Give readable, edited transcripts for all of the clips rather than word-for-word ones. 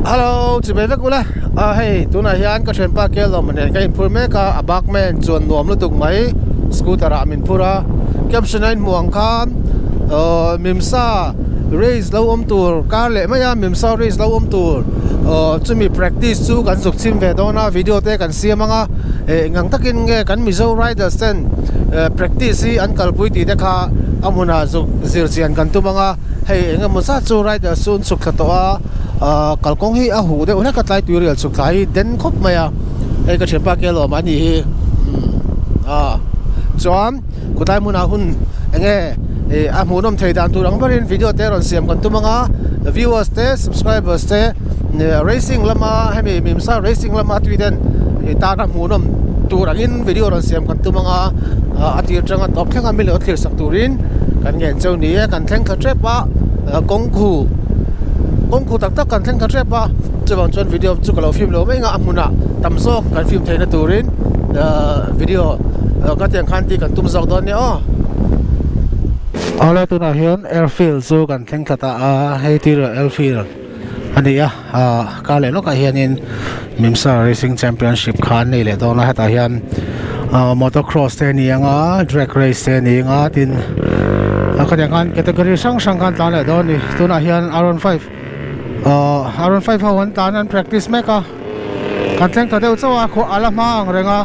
Hello chimei vek ula a hei tunah hian ka thianpa Kelawma nen ka inphur mek a a bakman chuan nuam lutuk mai scooter ah min phur a caption a inhmuh ang khan ahh mimsa race lo awm tur kar leh mai a mimsa race lo awm tur ahh chumi practice chu kan zuk chhim ve dawn a video te kan siam ang a eh engang takin nge kan mizo riders ten eh practice hi an kalpui tih te kha a hmunah zuk zir chian kan tum ang a. Hei eng emaw zat chu rider chu an chhuk thla tawh a ahh kalkawng hi a huh deuh hlek a tlai tui rial chhuk thla hi den khawp mai a hei ka thianpa ke alawm a ni hi umm chuan khawtlai hmunah hun eng nge ih a hmuhnawm thei dan tur ang berin video te rawn siam kan tum ang a viewers te subscribers te racing lama hemi mimsa racing lama tui ten ih tana hmuhnawm tur angin video rawn siam kan tum ang a a tir tanga tawp thleng a mi lo thlir sak turin. Kan ngen cheu ni e, kan thleng thla tep a, kawng khu kawng khu tak tak kan thleng thla tep a, chuvang chuan video chu ka lo film lo mai ang a, a hmunah tam zawk kan film theihna turin video ka tiang khan tih kan tum zawk dawn nia aw. Awle tunah hian airfield chu kan thleng thla ta a, hei tirah airfield a ni a, kar leh lawkah hianin Mimsa Racing Championship kha an nei leh dawn a, hetah hian motor cross te a ni ang a, drag race te a ni ang a, tin khatiang khan category hrang hrang khan tlan leh dawn a ni, tunah hian R 15 R 15 ho an tlan an practice mek a, kan thleng ta deuh chauh a, khaw a la hma ang reng a,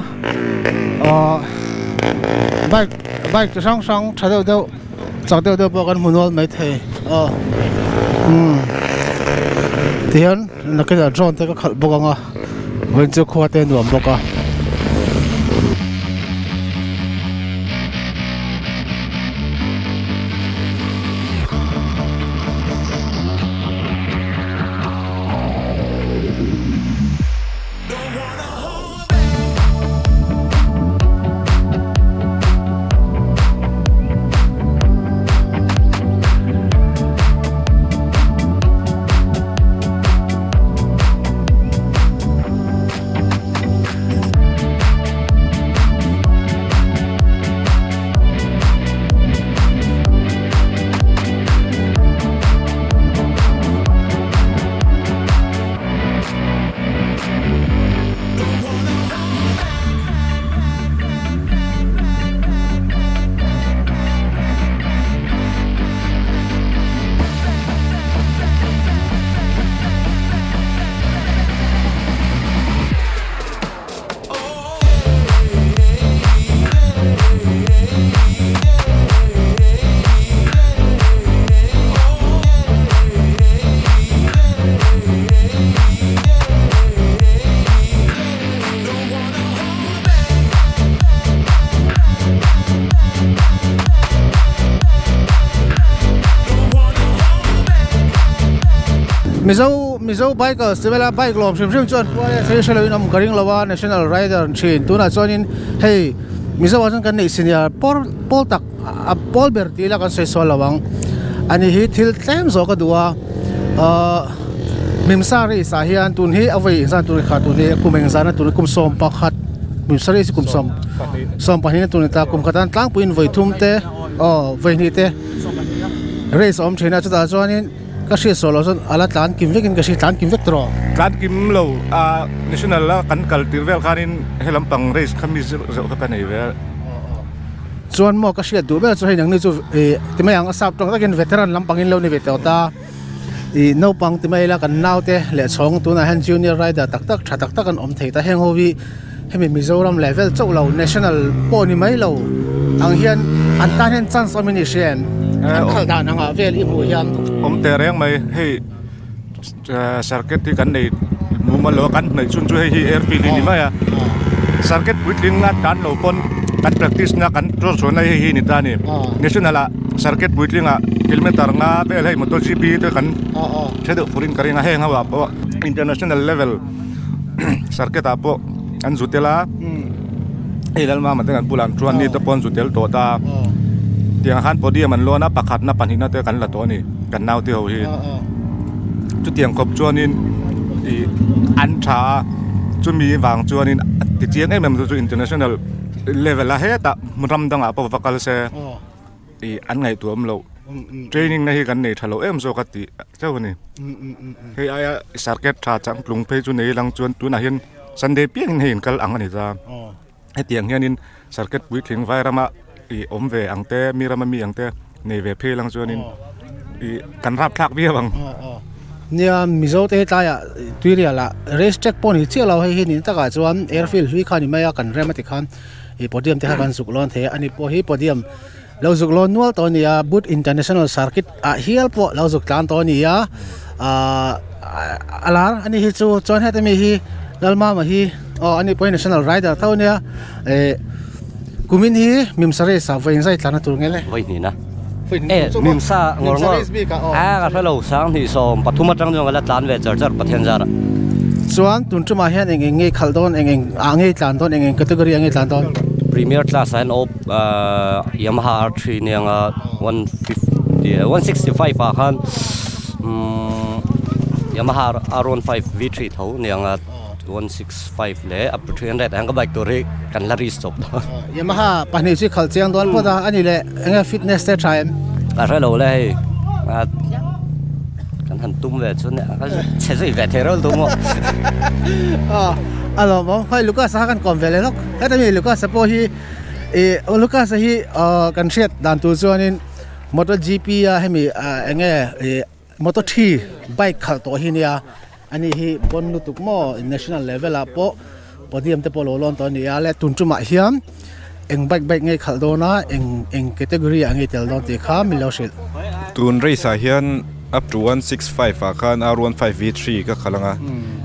bike bike chi hrang hrang tha deuh deuh chak deuh deuh pawh kan hmu nual maithei aw umm tihian. Nakinah drone te ka khalh bawk ang a vawiin chu khua te a nuam bawk a. Mizo Mizo bikers ti vela bike lawm hrim hrim chuan hruai hre loin awm ka ring lo a national rider an thin tunah chuanin hei Mizo ah chuan kan neih senior pawr pawl tak a pawl ber tih ila kan sawi sual lo ang ani hi thil tlem zawh ka duh a ahh. Mimsa race ah hian tun hi a vawi engzan tur kha tun hi kum engzan a tur kum 11 Mimsa race hi kum 12 na tur ni ta kum khat an tlangpuiin vawi thum te aw vawi hnih te race a awm thin a chutah chuanin ka hriat sawi loh chuan ala tlan kim vekin ka hria tlan kim vek tawh tlan kim lo a national a kan kal tir vel khanin he lampang race kha mi zeuh zeuh kha ka nei ve a. Chuan maw ka hriat duh ber chu hei nangni chu ih timai ang a sap tawng takin veteran lampangin lo ni ve tawh ta. Ih naupang ti mai ila kan naute leh chhawng tunah hian junior rider tak tak tha tak tak an awm thei ta heng ho hi hemi Mizoram level chauh lo national pawh ni mai lo ang hian an tan hian chance awm in i hria em an khalh dan angah vel i hmuh hian. Awm teh reng mai hei circuit hi kan nei mumal lo a kan hnaih chhun chu hei hi airfield hi ni mai a circuit puitling a tan lo pawn kan practice na kan tur chhuahna hei hi ni ta a ni national ah. Circuit puitling ah kilometer nga vel hei motor gp te kan hre deuh furin ka ring a heng ho ah pawh international level circuit ah pawh an zu tel a hei lalmama te kan bulah an chuan ni te pawh an zu tel tawh ta tiang khan podium an lawn a pakhat na pahnih na te kan la tawh a ni kan naute ho hi chutiang khawp chuanin ih an tha a chumi vang chuanin ti chiang em em chu international level a hetah ram dangah pawh va kal se. Ih an ngaihtuah awm loh. Training na hi kan nei tha lo em zawk a tih chauh a ni. Hei aia circuit tha changtlung phei chu nei lang chuan tunah hian Sunday piangin hei inkal ang a ni ta. Hetiang hianin circuit puitling vai rama ih awm ve ang te mi rama mi ang te nei ve phei lang chuanin ih kan rapthlak viau ang. Nia Mizo te tlaiah tuirialah race track pawh ni chiah lo hei hi ni takah chuan airfield hlui kha ni mai a kan rem a tikhan ih podium te kha kan zuk lawn thei a ani pawh hi podium lo zuk lawn nual tawh a ni a Buddh International Circuit ah hial pawh lo zuk tlan tawh a ni a ahh a lar a ni hi chu chuan heta mi hi Lalmama hi aw ani pawh hi national rider tho a nia eh kumin hi Mimsa race ah vawi engzai tlan a tur nge le vawi hnih na eh Mimsa ngawr ngawr a ka hre lo 2023 atang chuan ka la tlan ve char char Pathian zar ah chuan tun tumah hian eng eng nge khalh dawn eng eng ah nge tlan dawn eng eng category ah nge tlan dawn Premier class ah hian Yamaha R3 nia 150 165 ah khan Yamaha R15 V3 tho nia 165 leh up to 300 ah hian ka bike tur hi kan la risk chawp dawn. Yamaha pahnih chu i khalh chiang dawn phawt a, a ni leh enge fitness te tha em? Ka hre lo le hei kan han tum ve chu nia ka chhe zui ve thei reuh tum aw. A lawmawm hei Lucas a kha kan kawm ve leh lawk heta mi Lucas a pawh hi Ih Lucas-a hi ahh kan hriat dan tur chuanin Moto G_P a hemi ah eng nge ih Moto 3 bike khalh tawh hi nia ani hi bon lutuk maw national level ah pawh podium te pawh lo lawn tawh a ni a le tun tumah hian eng bike bike nge khalh dawn a eng eng category ah nge tel dawn tih kha min lo hrilh. Tun race ah hian up to 165 ah khan R15 V3 ka khalh ang a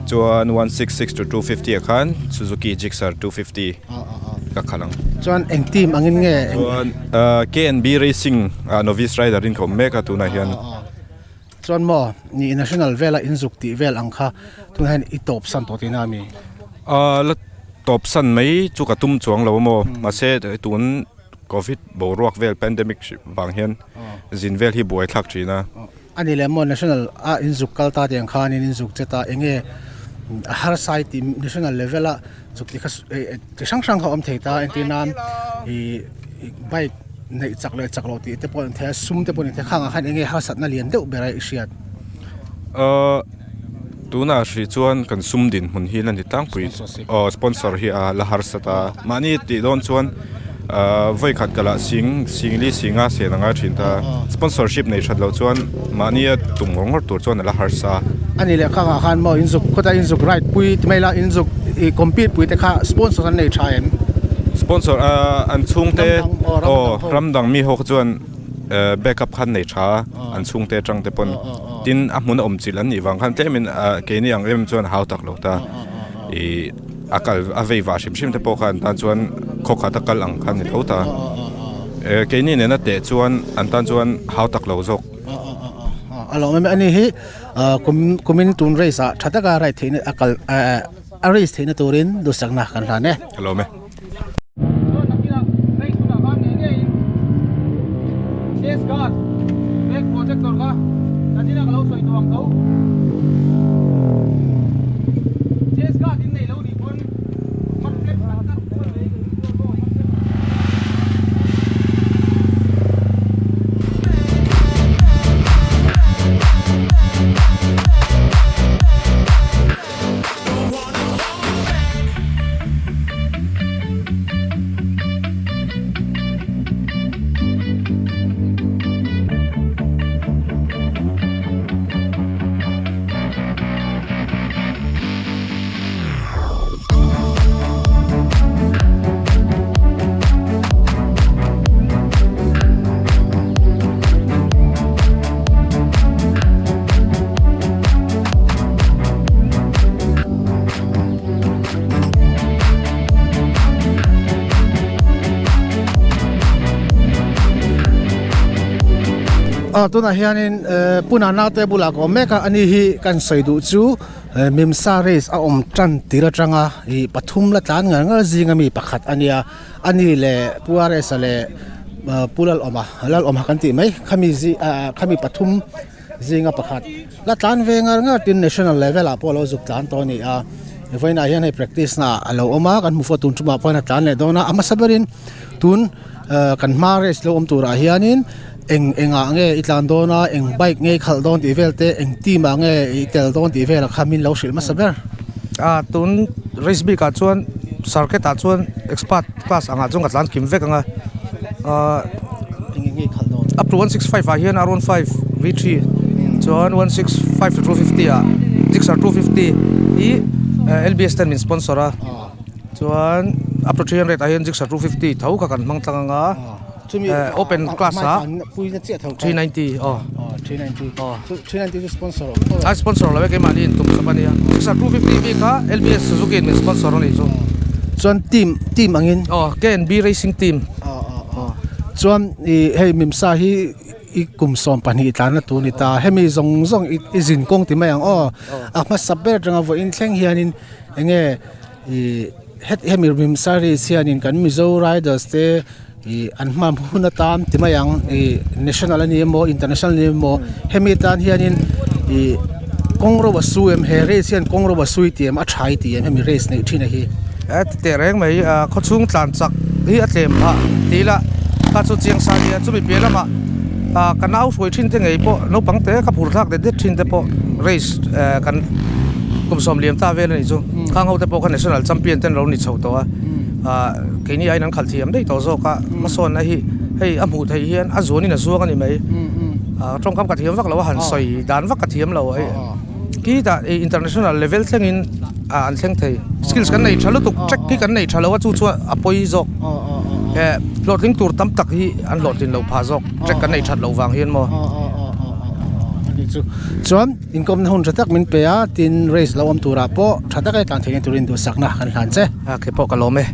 chuan 166 to 250 ah khan Suzuki Gixxer 250. ka khalh ang. Chuan eng team angin nge? Chuan KNB Racing ah novice rider in ka awm mek a tunah hian. Chuan maw ni national vela in zuk tih vel ang kha tunah hian i tawp san tawh tihna ami? La tawp san mai chu ka tum chuang lo maw mahse tun covid boruak vel pandemic vang hian zin vel hi buai thlak thin a. A ni leh maw national a in zuk kal ta tiang khanin in zuk chet a enge a harsa i tih national level a zuk tih kha chi hrang hrang kha a awm thei ta entir nan ih bike neih chak leh chak loh tih te pawh a ni thei a sum te pawh a ni thei a khangah khan enge harsatna lian deuh ber a i hriat. Ahh tunah hrih chuan kan sum dinhmun hi la ni tlangpui aw sponsor hi a la harsat a mahni tih dawn chuan ahh vawi khat ka lah sing singli singa sen a ngai thin ta sponsorship nei that loh chuan mahnia tum ngawr ngawr tur chuan a la harsa. A ni leh khangah khan maw inzuk khawta inzuk ride pui ti mai la inzuk ih compete pui te kha sponsor an nei tha em? Sponsor ahh an chhungte aw ram dang mi ho kha chuan. Backup khan nei tha a, an chhungte atang te pawn tin a hmun a awm chilh an nih vang khan tlemin keini ang em chuan hau tak lo ta ih a kal a vei vah hrim hrim te pawh khan an tan chuan khaw khat a kal ang khan ni tho ta keini nena teh chuan an tan chuan hau tak lo zawk. A lawm em ani hi kum kumin tun race ah tha taka ride theihna a kal a race theihna turin duhsakna kan hlan e. A lawm e. Aw tunah hianin Puna naute bulah ka awm mek a ani hi kan sawi duh chu Mimsa race a awm tan tir atanga ih pathum la tlan ngar ngar zinga mi pakhat a nia ani leh Pu Aresa leh Pu Lalawma Lalawma kan tih mai khami zi ah khami pathum Zinga pakhat la tlan ve ngar ngar tin national level ah pawh a lo zuk tlan tawh a ni a, vawiinah hian hei practice na ah a lo awm a kan hmu fawh tun tumah pawh hian a tlan leh dawn a, a hmasa berin tun kan hma race lo awm turah hianin Eng engah nge i tlan dawn a, eng bike nge i khalh dawn tih vel te, eng team ah nge i tel dawn tih velah kha min lo hrilh hmasa ber. A, tun race bik ah chuan circuit ah chuan expert class angah chuan ka tlan kim vek ang a, ah Eng eng nge i khalh dawn? Up to 165 ah hian R15 V3 chuan 165 to 250 ah Gixxer 250 hi LBS ten min sponsor a, chuan up to 300 ah hian Gixxer 250 tho kha kan hmang tlang ang a. Chumi open class a 390 aw 390 aw 390 chu sponsor awm tho a sponsor lo e keimahni in tum chawp ania Gixxer 250 bik kha LBS Suzuki in min sponsor a nih chu chuan team team angin aw KNB racing team aw chuan i hei mimsa hi i kum 12 tlan na tur ni ta hemi zawng zawng i zin kawng ti mai ang aw a hmasa ber atanga vawiin thleng hianin enge i hemi mimsa race hianin kan Mizo riders te Ih an hma hun atan ti mai ang ih national a ni emaw international a ni emaw hemi atan hianin ih kawng ro a su em he race hian kawng ro a sui tih em a tha i tih em hemi race neih thin a hi. A ti teh reng mai ah khawchhung tlan chak hi a tlem phah ti ila kha chu chiang sa nia chumi piah lamah ah ka nau hruai thin te ngei pawh naupang te ka phur thlak det det thin te pawh race eh kan kum sawm liam ta vel a nih chu khang ho te pawh kha national champion te an lo ni chho tawh a ah keini aiin an khalh thiam daih tawh zawk a hmasawnna hi hei a hmuh theih hian a zuanin a zuang a ni mai ah tawngkam ka thiam vak lo a han sawi dan vak ka thiam lo hei khitah ih international level thlengin ah an thleng thei skills kan nei tha lutuk track hi kan nei tha lo a chu chuan a pawi zawk eh hlawhtling tur tam tak hi an hlawhtlin loh phah zawk track kan nei that loh vang hian maw. Chuan inkawmna hun tha tak min pe a tin race lo awm turah pawh tha taka i tlan theihna turin duhsakna kan hlan che. A ke pawh ka lawm e.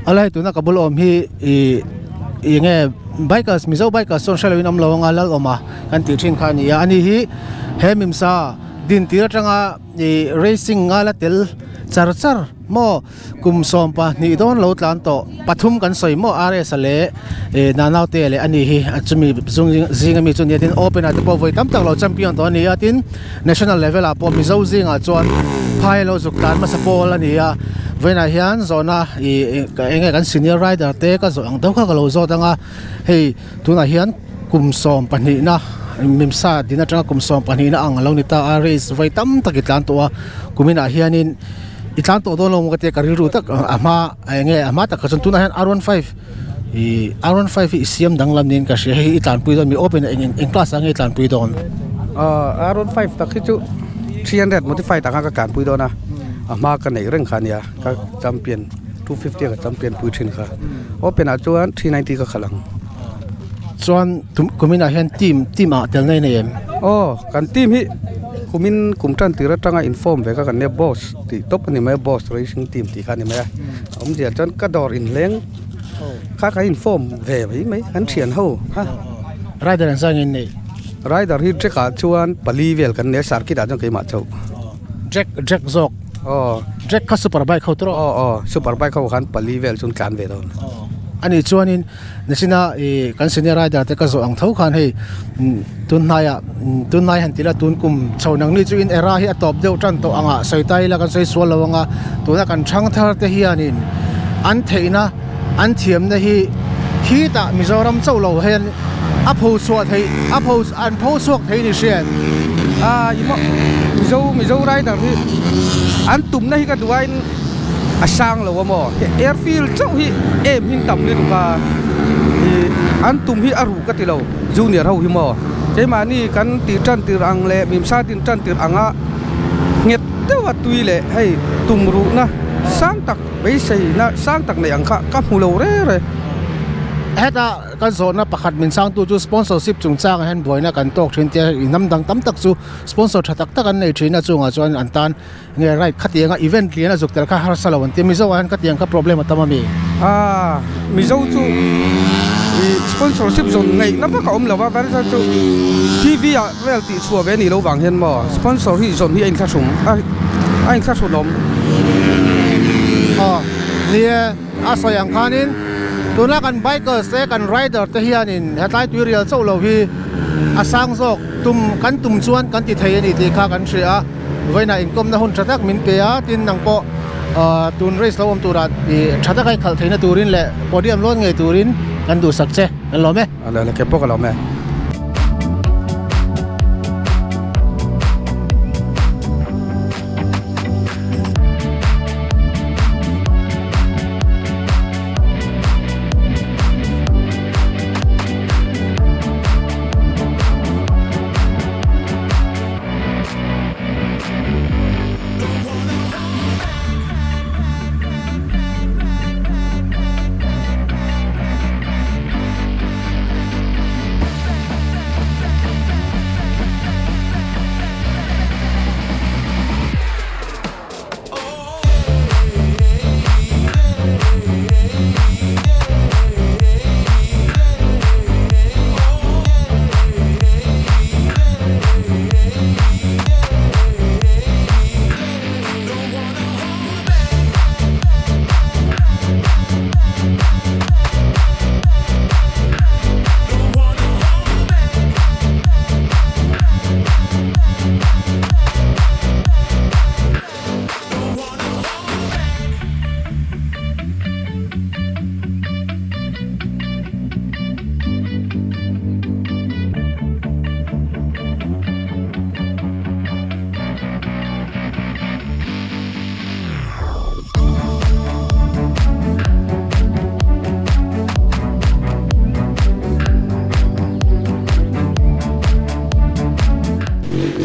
Alai tuna ka bul awm hi ih eng nge bikers mizo bikers chuan hre loin awm lo anga lal awm a kan tih thin kha a ni a ani hi he mimsa din tir atanga ih racing nga la tel char char maw. Kum 12 dawn lo tlan tawh pathum kan sawi maw RS a leh eh Nanaute leh ani hi a chumi zung zing ami chu nia tin open ah te pawh vawi tam tak lo champion tawh a ni a tin national level ah pawh Mizo zingah chuan phai lo zuk tlan hmasa pawl a ni a vawiinah hian zawhna ih eng nge kan senior rider te ka zawh ang deuh kha ka lo zawt ang a hei tunah hian kum 12 na mimsa din atanga kum 12 na ang a lo ni ta a race vawi tam tak i tlan tawh a kuminah hianin. I tlan tawh dawn lo maw ka tia ka rilru tak a hma eng nge a hma tak kha chuan tunah hian R15 ih R15 hi i siam danglam niin ka hria hei hi i tlanpui dawn mi open ah eng eng class ah nge i tlanpui dawn? Aw R15 tak hi chu 300 modified anga ka tlanpui dawn a a hma ka neih reng kha ania ka champion 250 a ka champion pui thin kha open ah chuan 390 ka khalh ang. Chuan kumin ah hian team team ah tel na i nei em? Aw kan team hi kumin kum tan tir atanga inform ve kha kan nia boss tih tawp a ni mai a boss racing team tih kha a ni mai a awmzia chuan ka dawr inhleng kha kan inform ve mai mai kan thian ho ha. Rider an zang in nei? Rider hi track ah chuan pali vel kan nei a circuit ah chuan keimah chauh. Track track zawk? Aw. Track kha super bike ho tur aw? Aw aw super bike ho khan pali vel chuan tlan ve dawn. Anih chuanin Nichina ih kan senior rider te ka zawh ang tho khan hei tun hnaiah tun hnai han ti la tun kum chho nang ni chu in era hi a tawp deuh tan tawh angah sawi ta ila kan sawi sual lo anga tuna kan thang thar te hianin an theihna an thiamna hi khitah Mizoram chauh lo hian a pho chhuah theih a pho an pho chhuak thei ni hriat. A i maw Mizo Mizo rider hi an tumna hi ka duh aiin a sang lo a maw airfield chauh hi em hin tam lutuk a ih an tum hi a ruh ka ti lo junior ho hi maw keimahni kan tih tan tir ang leh mimsa tin tan tir anga nghet deuh a tui leh hei tum ruhna. Sang tak beiseina sang tak nei ang kha ka hmu lo reng reng. Heta kan zawhna pakhat min changtu chu sponsorship chungchangah hian buaina kan tawk thin tia hnam dang tam tak chu sponsor tha tak tak an nei thin a chungah chuan an tan nge right khatianga event lian a zuk tel kha harsa lo an ti a Mizo ah hian khatiang kha problem a tam a mi? Aaa Mizo chu ih sponsorship zawn ngaihna vak a awm lo a vairasa chu TV ah vel tih chhuah ve a nih loh vang hian maw sponsor hi zawn hi a inthlahrung a a inthlahrun awm. Aw ni e a sawi ang khanin tuna kan bikers te kan rider te hianin hetlai tuirial chauh lo hi a sang zawk tum kan tum chuan kan ti thei a ni tih kha kan hria a. Vawiinah inkawmna hun tha tak min pe a, tin nang pawh tun race lo awm turah tha taka i khalh theihna turin leh podium lawn ngei turin kan duhsak che, kan lawm e. A leh kep bawk a lawm e.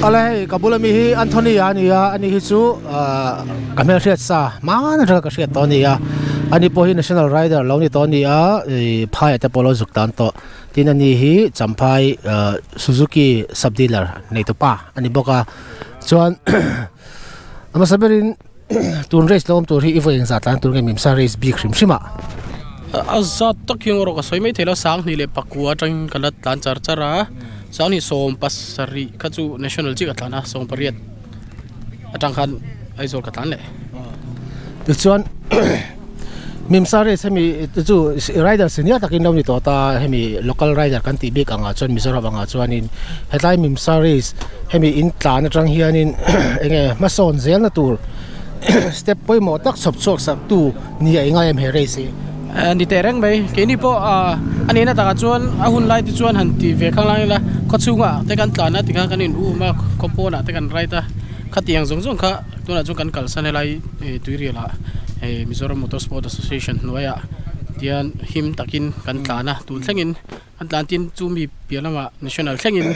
Awle hei ka bula mi hi Anthony a ni a ani hi chu ahh ka hmelhriat sa hman atanga ka hriat tawh a ni a ani pawh hi national rider lo ni tawh a ni a ih phai ah te pawh a lo zuk tan tawh tin ani hi champhai ahh suzuki sub dealer nei tu pa a ni bawk a chuan a hmasa berin tun race lo awm tur hi i vawi engzah tlan tur nge mimsa race bik hrim hrim ah. A zat tak hian erawh ka sawi mai thei lo sanghnih leh pakua atangin ka la tlan char char a sanghnih sawm pasarih kha chu national chiah ka tlan a sawm pariat atang khan Aizawl ka tlan leh. Tichuan Mimsa race hemi chu rider senior takin lo ni tawh ta hemi local rider kan tih bik angah chuan Mizoram angah chuanin hetlai Mimsa race hemi in tlan atang hianin enge hmasawn zelna tur step pawimawh tak chhawp chhuak sak tu ni a ingai em he race hi. Ni teh reng mai keini pawh a nihna takah chuan a hun lai te chuan han ti ve khang lang ila khawchhungah te kan tlan a tikhan kan in um a khawpawnah te kan ride a khatiang zawng zawng kha Tunah chuan kan kalsan helai tuirialah hei Mizoram Motor Sport Association hnuaiah tian him takin kan tlan a tun thlengin an tlan tin chu mi piah lamah national thlengin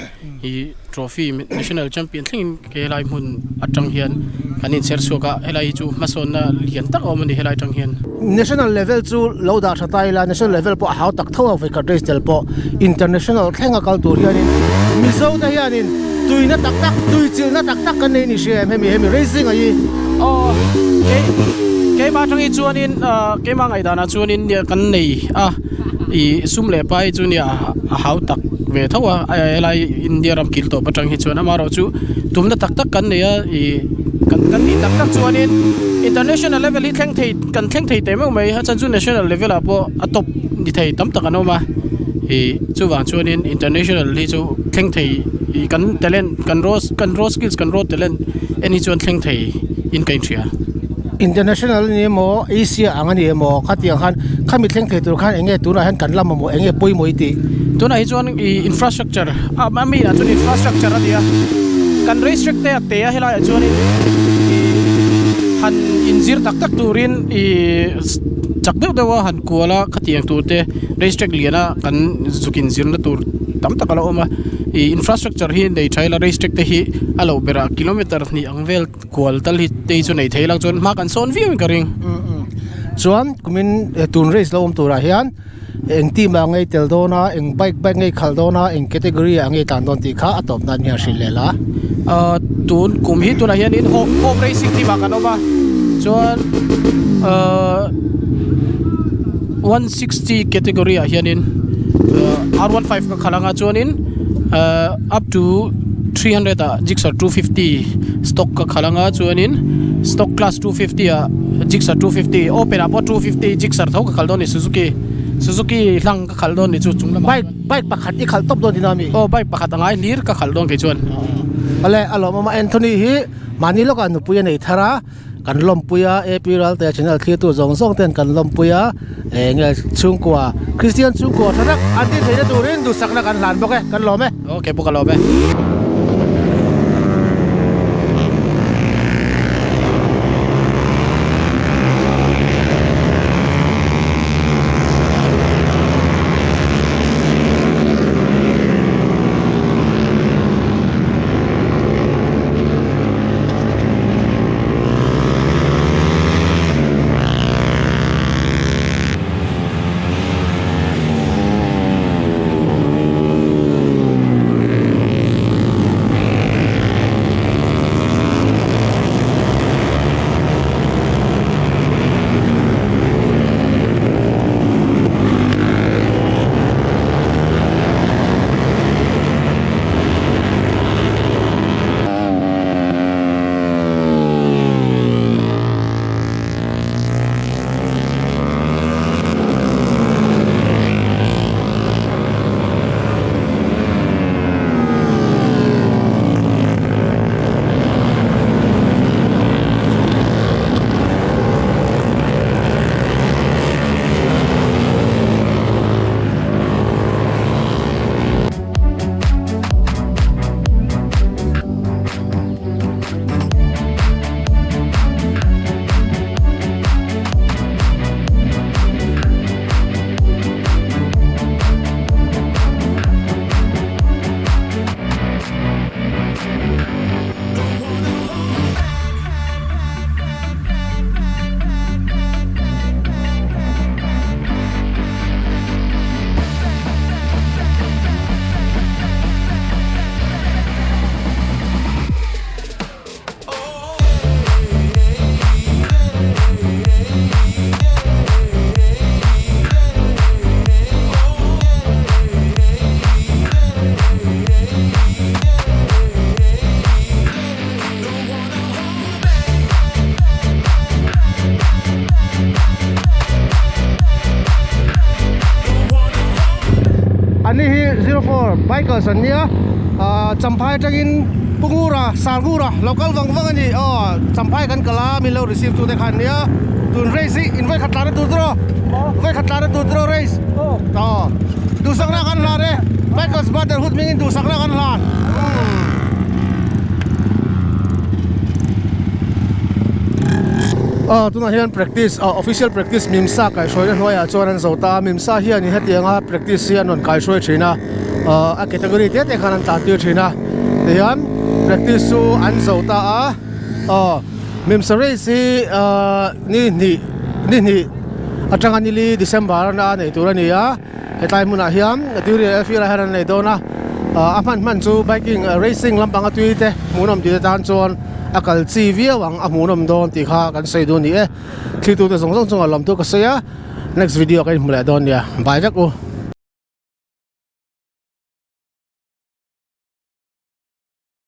ih trophy national champion thlengin helai hmun atang hian kan inchher chhuak a helai hi chu hmasawnna lian tak a awm a ni helai atang hian. National level chu lo dah tha ta ila national level pawh a hau tak tho a vawikhat race tel pawh international thleng a kal tur hianin Mizo te hianin Tuina tak tak, tui chilhna tak tak kan nei ni hria em hemi hemi racing a hi. Aw kei keimah atang hi chuanin keimah ngaihdanah chuanin nia kan nei a ih sum leh pai chu nia a hau tak ve tho a helai India ram kil tawp atang hi chuan amaherawh chu tumna tak tak kan nei a ih kan kan tih tak tak chuanin international level hi thleng thei kan thleng thei teh meuh mai a chhan chu national level ah pawh a top ni thei tam tak an awm a ih chuvang chuanin international hi chu thleng thei ih kan talent kan raw kan raw skills kan raw talent en hi chuan thleng thei in ka inhria. International a ni emaw Asia ang a ni emaw khatiang khan khami thleng thei tur khan eng nge tunah hian kan la mamawh eng nge pawimawh i tih? Tunah hi chuan ih infrastructure a a main ah chuan infrastructure a ni a kan race track te a te a helaiah chuanin ih. han inzir tak tak turin ih chak deuh deuh a han kual a khatiang tur te race track lian a kan zuk inzirna tur tam tak a lo awm a ih infrastructure hi nei tha ila race track te hi a loh berah kilometer hnih ang vel kual tal hi te hi chu nei thei ila chuan hma kan sawn viau in ka ring. Chuan kumin tun race lo awm turah hian eng team ah ngei tel dawn a eng bike bike ngei khalh dawn a eng category ah ngei tlan dawn tih kha a tawp nan hian hrilh leh la. Ahh tun kum hi tunah hianin home home racing team ah kan awm a chuan ahh 160 category ah hianin ahh R15 ka khalh anga chuanin ahh up to 300 ah Gixxer 250 stock ka khalh anga chuanin stock class 250 ah Gixxer 250 open ah pawh 250 Gixxer tho ka khalh dawn a ni Suzuki Suzuki hlang ka khalh dawn a ni chu chung lamah Bike bike pakhat i khalh tawp dawn tihna ami? Aw bike pakhat a ngai hlir ka khalh dawn kei chuan. Awle a lawmawm a Anthony hi mahni lawkah nupui a nei thar a kan lawmpui a AP Ralte channel thlirtu zawng zawng ten kan lawmpui a eng nge chhungkua Christian chhungkua tha tak an tih theihna turin duhsakna kan hlan bawk e kan lawm e. Ok pawh ka lawm e. Ani hi 04 bikers an nia ah Champhai atangin Pungura Sarngura lo kal vang vang a ni aw Champhai kan kal a min lo receive tu te kha an nia tun race hi in vawikhat tlan a tur tawh vawikhat tlan a tur tawh race aw duhsakna kan hlan e bikers brotherhood hmingin duhsakna kan hlan. Aw tunah hian practice ah official practice Mimsa kaihhruaina hnuaiah chuan an zo ta a Mimsa hianin hetianga practice hi an rawn kaihhruai thin a ah a category te te khan an tlan tir thin a tihian practice chu an zo ta a aw Mimsa race hi ah ni hnih ni hnih atanga ni li December a nei tur a ni a. Hetlai hmunah hian Durian Airfield ah hian an nei dawn a, a hman hman chu biking racing lampanga tui te hmuhnawm tih te tan chuan a kal chi viau ang a hmuhnawm dawn tih kha kan sawi duh a ni e. Thiltute zawng zawng chungah lawmtu ka sawi a, next video ka inhmu leh dawn nia, bye vek u.